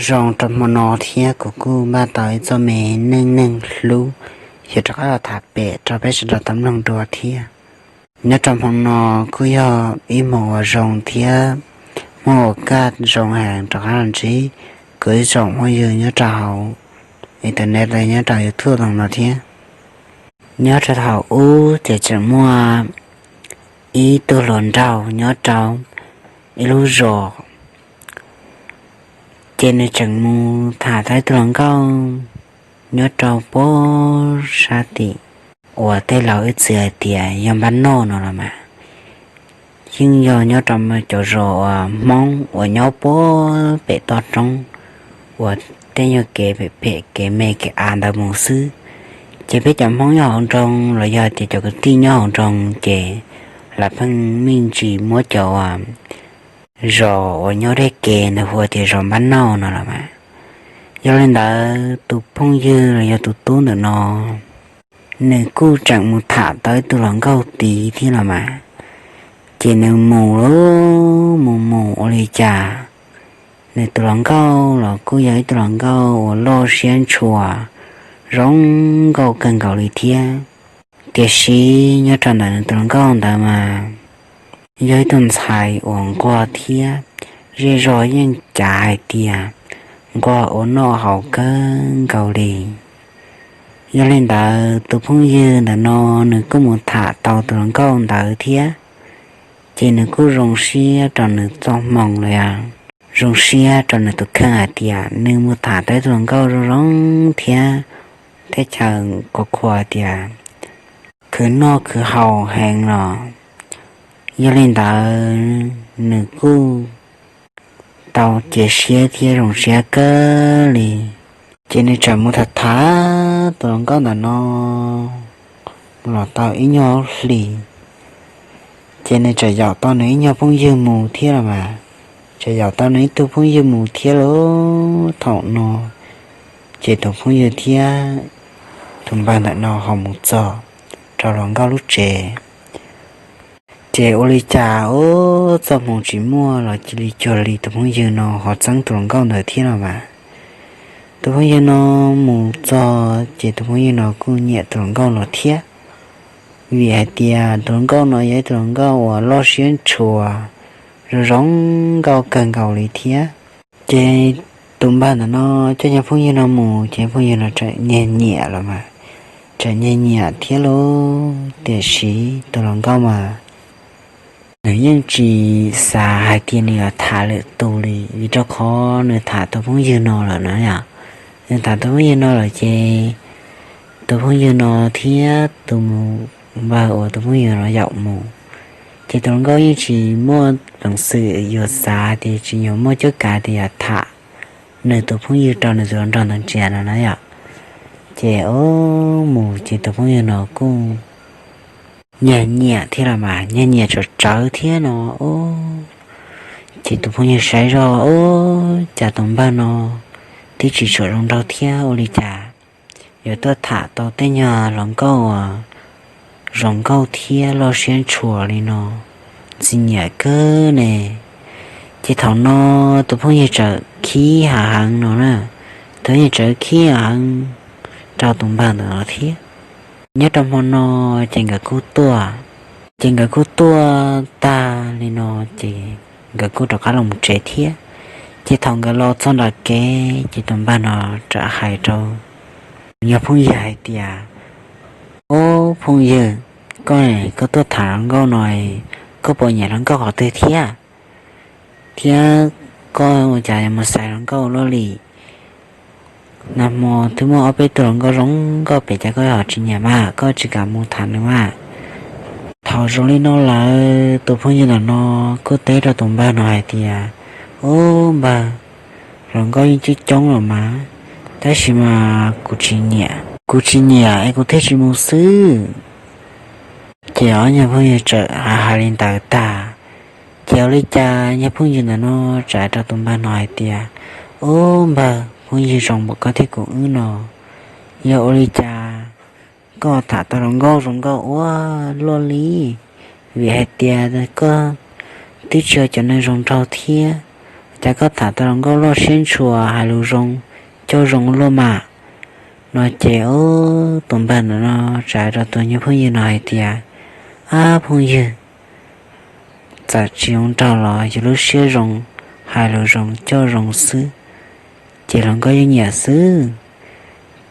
Zoo rau hmo no thiab kuv kuj npaj tau ib txoj me neej neeg hlub, yuav rov qab los tham pem rau peb sawv daws tau mloog dua thiab. Nyob rau hmo no kuj yog ib hmo uas zoo thiab hmo uas kaj zoo heev rov qab los ntsib kuv ib tsoom phooj ywg nyob rau hauv internet los nyob rau YouTube no thiab. Nyob rau thaum ub ces tseem muaj ib tug hluas nraug nyob rau ib lub zos, ces nws tseem mus tham tau ib tug hluas nkauj nyob rau puag sab tim uas tej laus ib txwm hais tias yog npab noj no los mas. Yeej yog nyob rau cov zos uas Hmoob uas nyob puag pem toj roob uas tej nyuag kev phem phem kev me kev av ntawd mus xwb. Ces peb cov Hmoob nyob hauv nroog los yog tias cov kwv tij nyob hauv nroog ces lawv pheej me ntsis muab cov zos uas nyob deb kev ntawd hu tias zos npab noj no los mas. Yog li ntawd tus phooj ywg los yog tus tub ntawm no nws kuj tseem mus tham tau ib tug hluas nkauj tid thiab los mas. Ces nws mus lauj, mus mus ua li cas nws tus hluas nkauj los kuj yog ib tug hluas nkauj uas loj siab ntshua, zoo nkauj kawg nkaus li thiab. Tiam sis nyob rau ntawm nws tus hluas nkauj ntawd mas yog ib tug ntxhais uas nquag thiab, zej zog yeej cav hais tias nquag ua noj haus kawg nkaus li. Yog li ntawd tus phooj ywg ntawm no nws kuj mus tham tau tus hluas nkauj ntawd thiab, ces nws kuj zoo siab rau nws txoj hmoo li, zoo siab rau nws tus kheej hais tias nws mus tham tau ib tug hluas nkauj zoo zoo thiab teb chaws qhuas qhuas tias khwv noj khwv haus heev los. Yog li ntawd nws kuj tau cia siab thiab zoo siab kawg li. Ces nws txawm mus tham tham tus hluas nkauj ntawm no los tau ib nyuag hlis, ces nws txawm yaum tau nws ib nyuag phooj ywg mus thiab los mas. Txawm yaum tau nws ib tug phooj ywg mus thiab lauj. Thaum no ces tus phooj ywg thiab tus npawg ntawm no ho mus txog rau hluas nkauj lub tsev. Ces ua li cas ub, txoj hmoo tsis muaj los cia li cuag li tus phooj ywg no ho txeeb tus hluas nkauj ntawd thiab los mas. Tus phooj ywg no mus txog ces tus phooj ywg no kuj nyiam tus hluas nkauj no thiab, vim hais tias tus hluas nkauj no yog ib tus hluas nkauj uas loj siab ntshua, zoo zoo nkauj kawg nkaus li thiab. Ces tus npawg ntawm no coj nyuag phooj ywg no mus ces phooj ywg no txawm nyiag nyiam los mas, txawm nyiag nyiam thiab lauj. Tiam sis tus hluas nkauj mas nws yeej tsis xav hais tias nws yuav tham lwm tus li, vim rau qhov nws tham tus phooj ywg no lawm na yom. Nws tham tus phooj ywg no lawm ces tus phooj ywg no thiab tus npawg uas tus phooj ywg no yaum mus, ces tus hluas nkauj yeej tsis muaj peev xwm yuav xav tias tsis yuav muaj cuab kav tias yuav tham nws tus phooj ywg rau nws tus hluas nraug ntawd ntsia no na yom. Ces ub, mus ces tus phooj ywg no kuj nyiag nyiam thiab los mas, nyiag nyiam tsawv tsawv thiab no ub. Ces tus phooj ywg saib zoj ub, cas tus npawg no twb tsis tshua zoo nraug thiab, ua li cas yuav tuaj tham tau tej nyuag hluas nkauj uas zoo nkauj thiab loj siab ntshua li no, ntxim nyiam kawg ne. Ces thaum no tus phooj ywg txawm khib hav heev no na, tus phooj ywg txawm khib hav heev rau tus npawg ntawm no thiab. Nyob rau hmo no ces nkawd kuj tuaj, ces nkawd kuj tuaj tag li no ces nkawd kuj rov qab los mus tsev thiab. Ces thaum nkawd los txog nram kev ces tus npawg no txawm hais rau nws phooj ywg hais tias, Ob, phooj ywg, koj, koj tuaj tham hluas nkauj no, koj puas nyiam hluas nkauj qhov twg thiab? Thiab koj ua cas mus xaiv hluas nkauj luaj li? Nag hmo twb muaj ob peb tug hluas nkauj zoo nkauj pem, cas koj ho tsis nyiam mas koj tsis kam mus tham nws mas? Thaum zoo li no lawm tus phooj ywg ntawm no kuj teb rau tus npawg no hais tias, Ub npawg, hluas nkauj yeej coob coob los mas, tab sis mas kuv tsis nyiam, kuv tsis nyiam es kuv thiaj tsis mus xwb. Ces ob nyuag phooj ywg txawm hais li ntawd tag, ces ua li cas nyuag phooj ywg ntawm no txawm hais rau tus npawg no hais tias, Ub npawg, phooj ywg zoo npaum koj thiab kuv wb no, yog ua li cas koj tham tau hluas nkauj zoo nkauj ua luaj li? Vim hais tias koj twb tsis yog cov neeg zoo nraug thiab, cas koj tham tau hluas nkauj loj siab ntshua, hais lus zoo coj zoo luaj mas. No ces ub, tus npawg ntawm no txawm hais rau tus nyuag phooj ywg no hais tias, Ab phooj ywg, txawm tsis zoo nraug los yus lub siab zoo, hais lus zoo coj zoo xwb, ces hluas nkauj yeej nyiam xwb.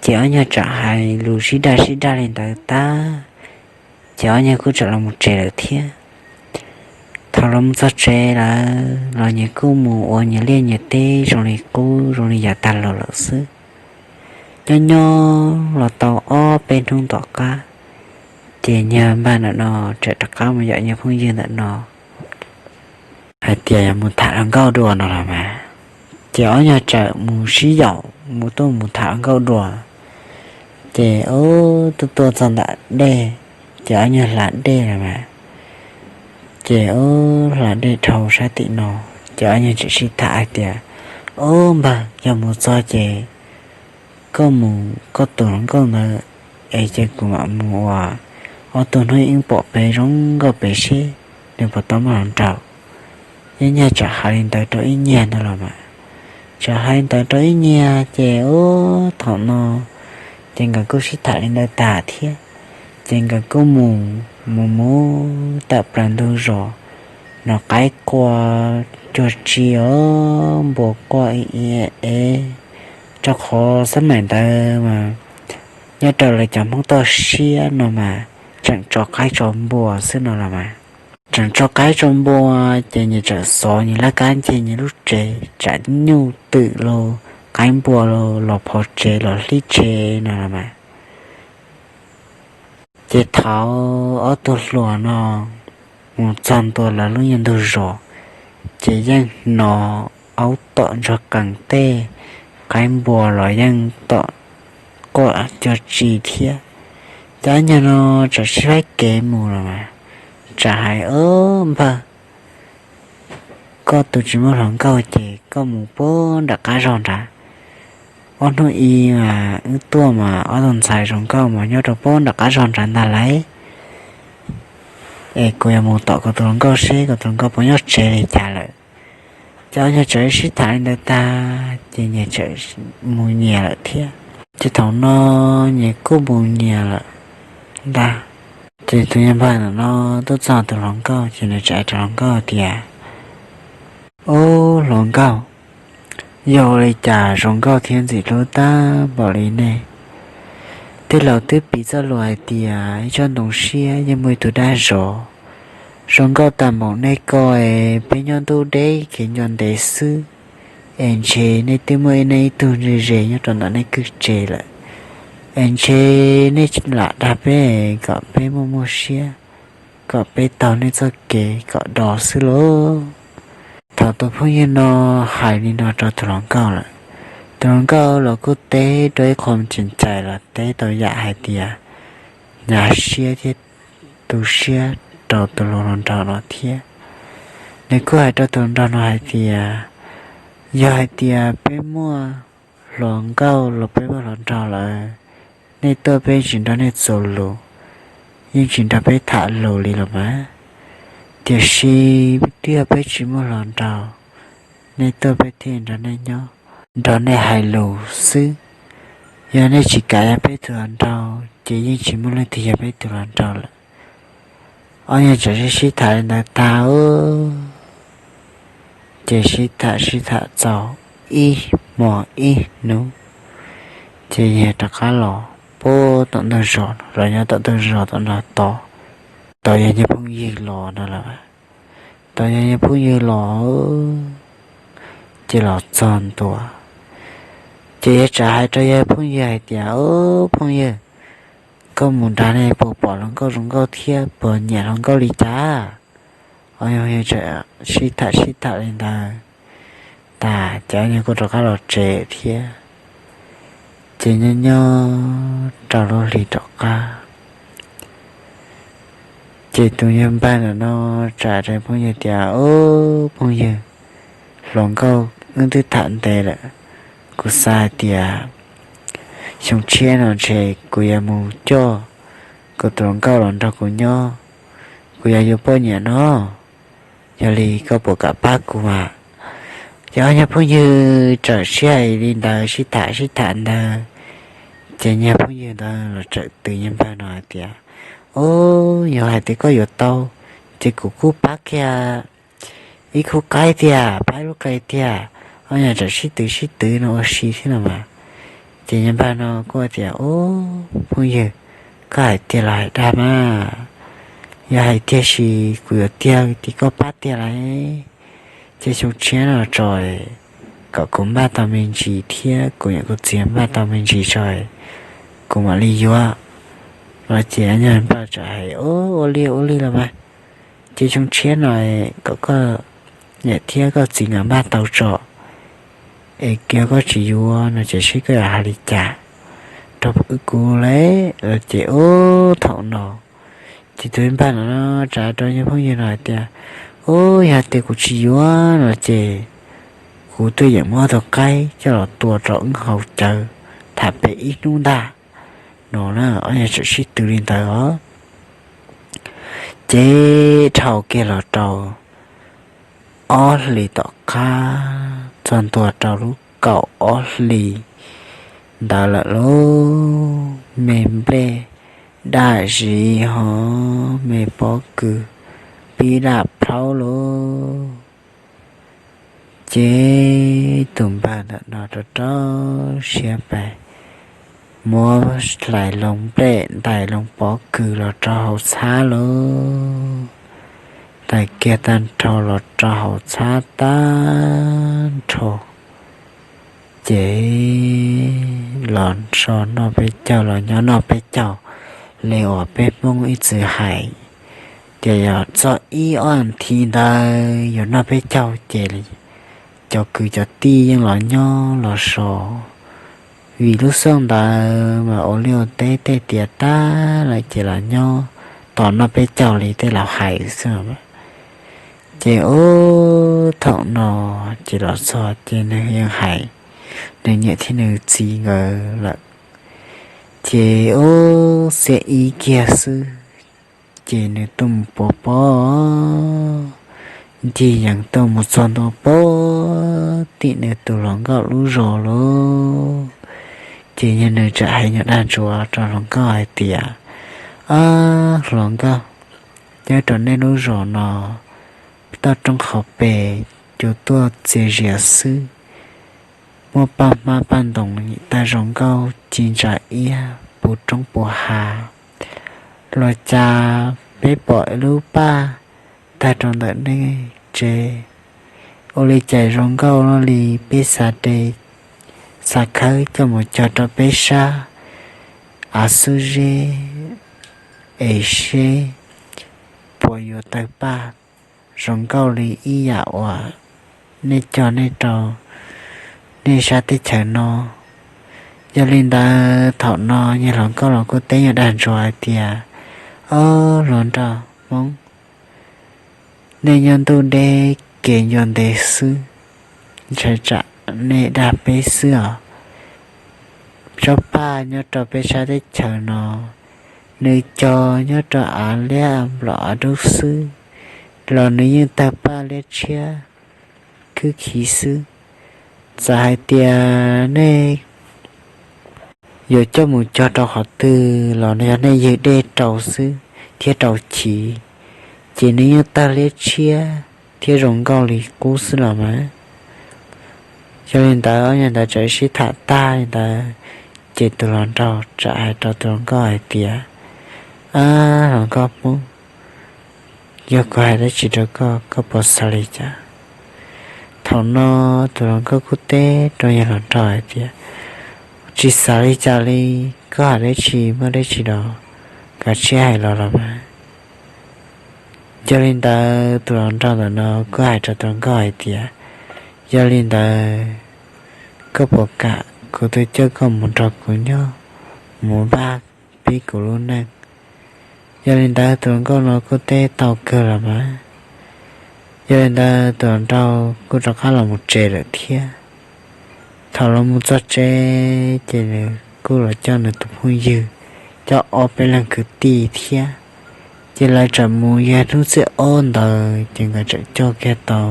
Ces ob nyuag txawm hais lus sib daj sib daj li ntawd tag, ces ob nyuag kuj txawm los mus tsev lawm thiab. Thaum los mus txog tsev lawm los nyias kuj mus ua nyias liaj nyias teb zoo li qub zoo li yav tag los lawm xwb. Nyob nyob los tau ob peb hnub tom qab, ces nyuag npawg ntawm no txawm rov qab mus yaum nyuag phooj ywg ntawm no hais tias yog mus tham hluas nkauj dua no los mas. Ces ob nyuag txawm mus sib yaum mus tuaj mus tham hluas nkauj dua. Ces ub, tuaj tuaj txog ntawm dej, ces ob nyuag hla dej los mas. Ces ub, hla dej dhau sab tim no, ces ob nyuag txawm sib tham hais tias, Ub npawg, yog mus txog ces koj mus koj tus hluas nkauj ntawd, es ces kuv mam mus ua, ob tug hnub ib pom peb zoo nkauj peb seb nws puas tau muaj hluas nraug. Ib nyuag txawm hais li ntawd rau ib nyuag no los mas. Txawm hais li ntawd rau ib nyuag ces ub, thaum no ces nkawd kuj sib tham li ntawd tag thiab. Ces nkawd kuj mus mus mus tawm plaws ntug zos, hnov qaib qua cuag tsi os, npua quaj i i e e, rau qhov xab maim ntawd mas nyob rau lawv cov Hmoob toj siab no mas tseem tso qaib tso npua xwb no los mas. Tseem tso qaib tso npua, ces nyias txawm xov nyias laj kab nce nyias lub tsev, tsam nyuj twm los qaib npua los phov tsev los hlib tsev no los mas. Ces thaum ob tug hluas no mus txog ntua lawv lub nyuag ntug zos, ces yeej hnov aub tom ntsuag qees tej, qaib npua los yeej tom quaj cuag tsi thiab. Ces ob nyuag no txawm sib faib kev mus los mas, txawm hais, Ob npawg, koj tus tsis muaj hluas nkauj ces koj mus puag nram qab zog nrad. Ob hnub i mas wb tuaj mas ob tug ntxhais zoo nkauj mas nyob rau puag nram qab zog nrad ntag lauj. Es kuv yuav mus tom kuv tus hluas nkauj seb kuv tus hluas nkauj puas nyob tsev li cas lawm. Ces ob nyuag txawm sib tham li ntawd tag ces nyias txawm mus nyias lawm thiab. Ces thaum no nyias kuj mus nyias lawm ntag. Ces tus nyuag npawg ntawm no tuaj txog tus hluas nkauj ces nws txawm hais rau hluas nkauj tias, Ob hluas nkauj, yog ua li cas zoo nkauj thiab ntxim hlub tag npaum li nej? Tej laus twb piv txoj lus hais tias ib tsob ntoo siab yeej muaj ib tug dab zov. Zoo nkauj tag npaum nej ko es peb nyob ntuj deb kev nco ntev xwb, es ntshe nej twb muaj ib, nej ib tug ze ze nyob rau ntawm nej kwj tse lawm. Es ntshe nej lam dag peb kom peb muaj muaj siab, kom peb taug nej txoj kev kom do xwb lauj. Thaum tus phooj ywg no hais li no rau tus hluas nkauj lawm, tus hluas nkauj los kuj teb rau ib qho tseem cai los teb tau yam hais tias hnyav siab thiab tu siab rau tus hluas nraug no thiab. Nws kuj hais rau tus hluas nraug no hais tias, Yog hais tias peb muaj hluas nkauj los peb muaj hluas nraug lawm, nej tuaj peb tsis nrog nej txuas lus, yeej tsis nrog peb tham lus li los mas. Tiam sis twb yog peb tsis muaj hluas nraug, nej tuaj peb thiaj nrog nej nyob, nrog nej hais lus xwb. Yog nej tsis kam yog peb tus hluas nraug ces yeej tsis muaj leej twg yog peb tus hluas nraug lawm. Ob nyuag txawm sib sib tham li ntawd tag, ces sib tham sib tham txaus ib hmo ib hnub, ces yog rov qab los puag tom ntug zos, los nyob tom ntug zos tom no tos, tos yog nyuag phooj ywg los no lawm. Tos yog nyuag phooj ywg los, ces los txog ntua, ces yog txawm hais rau yog phooj ywg hais tias, Ob phooj ywg, koj mus nrad ne puas pom hluas nkauj zoo nkauj thiab puas nyiam hluas nkauj li cas? Ob nyuag txawm sib tham sib tham li ntawd tas ces ob nyuag kuj rov qab los tsev thiab. Ces nyob nyob rau lub hli tom qab, ces tus nyuag npawg ntawm no txawm hais rau phooj ywg tias, Ob phooj ywg, hluas nkauj wb twb tham ntev lawm, kuv xav hais tias xyoo tshiab no ntshe kuv yuav mus coj kuv tus hluas nkauj los nrog kuv nyob, kuv yuav yuav poj niam no. Yog li koj puas kam pab kuv mas? Ces ob nyuag phooj ywg txawm sib hais li ntawd, sib tham sib tham ntawd, ces nyuag phooj ywg ntawd los txawm twv nyuag npawg no hais tias, Ub, yog hais tias koj yuav tau, ces kuv kuj pab kiag ib khub qaib tiag, pab ib lub qe tiag. Ob nyuag txawm sib twv sib twv no ua si thiab no mas. Ces nyuag npawg no kuj tias, Ub, phooj ywg, koj hais tiag los hais dag mas, yog hais tiag ces kuv yuav tiag ces koj pab tiag lauj. Ces xyoo tshiab no tso, kom kuv npaj tau me ntsis thiab kuv niam kuv txiv npaj tau me ntsis tso, kuv mam li yuav. Los ces nyuag npawg txawm hais, Ub, ua li ua li los mas, ces xyoo tshiab no kom koj niam thiab koj txiv nkawd npaj tau tso, es yog koj tsis yuav no ces seb koj yuav hais li cas rau wb kuv lauj. Los ces ub, thaum no ces tus npawg no txawm rau nyuag phooj ywg no hais tias, Ub, yog tias kuv tsis yuav no ces kuv tuaj yeem muab tus qaib coj los tua rau wb haus cawv tham pem ib hnub ntag. No na, ob nyuag txawm sib twv li ntawd os. Ces dhau kiag los rau ob hlis tom qab txog ntua rau lub kaum ob hlis ntawd lawm lauj, me nplej daj zis ho me pob kws pib daj plhaub lauj. Ces tus npawg ntawm no rau rau siab pes muab hlais loo nplej ntais loo pob kws los rau hauv txhab lauj, ntais kiag tag nrho los rau hauv txhab tag nrho. Ces los so noj peb caug los nyob noj peb caug li uas peb Hmoob ib txwm hais tias yog txog ib ob thiv ntawd yuav noj peb caug ces cov kwv cov tij yeej los nyob los so. Vim lub xyoo ntawd mas ua liaj ua teb tej tiav tag lawm ces los nyob tos noj peb caug li tej laus hais xwb. Ces ub, thaum no ces los txog ces nws yeej hais nws niam thiab nws txiv nkawd lawm. Ces ub, xiab ib kiag xwb ces nws tuaj mus pov pob, ncig yees tuaj mus txog ntua pem tim nws tus hluas nkauj lub zos lauj. Ces yog nws txawm hais nyuag dag ntsuav rau hluas nkauj hais tias, Ab, hluas nkauj, nyob rau nej lub zos no, toj roob hauv pes, cua tuaj txias zias xwb, muaj paj hmab paj ntoos tag zoo nkauj ci ntsa iab puv roob puv hav. Los cas peb pom ib lub paj tag rau ntawm nej tsev, ua li cas zoo nkauj luaj li, peb xav de, xav khawb coj mus cog rau peb sab av xub zeb es seb puas yuav tawg paj zoo nkauj li ib yam uas nej cog nej rau nej sab teb chaws no. Yog li ntawd thaum no yog hluas nkauj los kuj teb nyuag dag ntsuav hais tias, Ob, hluas nraug Hmoob, nej nyob ntuj deb kev ncua ntev xwb, ntshai tsam nej dag peb xwb os. Tsob paj nyob rau peb sab teb chaws no, nws cog nyob rau av liab nplom av dub xwb los nws yeej tawg paj liab tshiab khwb khiv xwb. Txawm hais tias nej yuav coj mus cog rau qhov twg los yog nej ywg dej rau xwb thiab rau chiv, ces nws yeej tawg liab tshiab thiab zoo nkauj li qub xwb los mas. Yog li ntawd ob nyuag ntawd txawm sib tham tag li ntawd, ces tus hluas nraug txawm hais rau tus hluas nkauj hais tias, Ab, hluas nkauj Hmoob, yog kuv hais dab tsi rau koj, koj puas xav li cas? Thaum no tus hluas nkauj kuj teb rau yawg hluas nraug hais tias, Tsis xav li cas li, koj hais dab tsi muaj dab tsi los kav tsij hais los los mas. Yog li ntawd tus hluas nraug ntawm no kuj hais rau tus hluas nkauj hais tias, Yog li ntawd koj puas kam kuv tuaj coj koj mus nrog kuv nyob, mus npaj pib kuv lub neej? Yog li ntawd tus hluas nkauj no kuj teb tau kawg los mas. Yog li ntawd tus hluas nraug kuj rov qab los mus tsev lawm thiab. Thaum los mus txog tsev ces nws kuj los coj nws tus phooj ywg, coj ob peb leeg kwv tij thiab. Ces lawv txawm mus yog hnub txhiab ob ntawd ces nkawd txawm coj kiag tau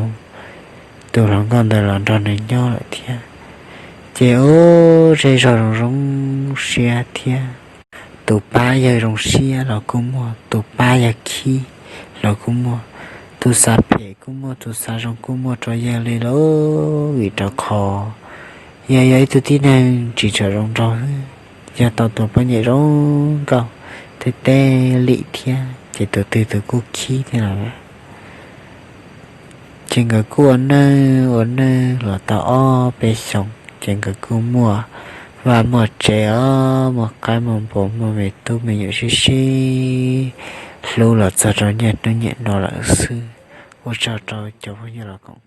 tus hluas nkauj ntawd los nrog nws nyob lawm thiab. Ces ub, zej zog zoo zoo siab thiab. Tus pab yawg zoo siab los kuj muaj, tus pab yawg khib los kuj muaj, tus xav phem kuj muaj, tus xav zoo kuj muaj rau yawg li lauj. Vim rau qhov yawg yog ib tug tib neeg tsis tshua zoo nraug xwb, yog tau tus poj niam zoo nkauj thiab teb lim thiab ces tus twg tus kuj khib thiab los. Ces nkawd kuj ua neej ua neej los tau ob peb xyoos ces nkawd kuj muaj vaj muaj tsev os, muaj qaib muaj npua, muaj me tub me nyuam sib sib hlub los txog rau niaj hnub niam no lawm xwb. Ua tsaug rau cov phooj ywg los koom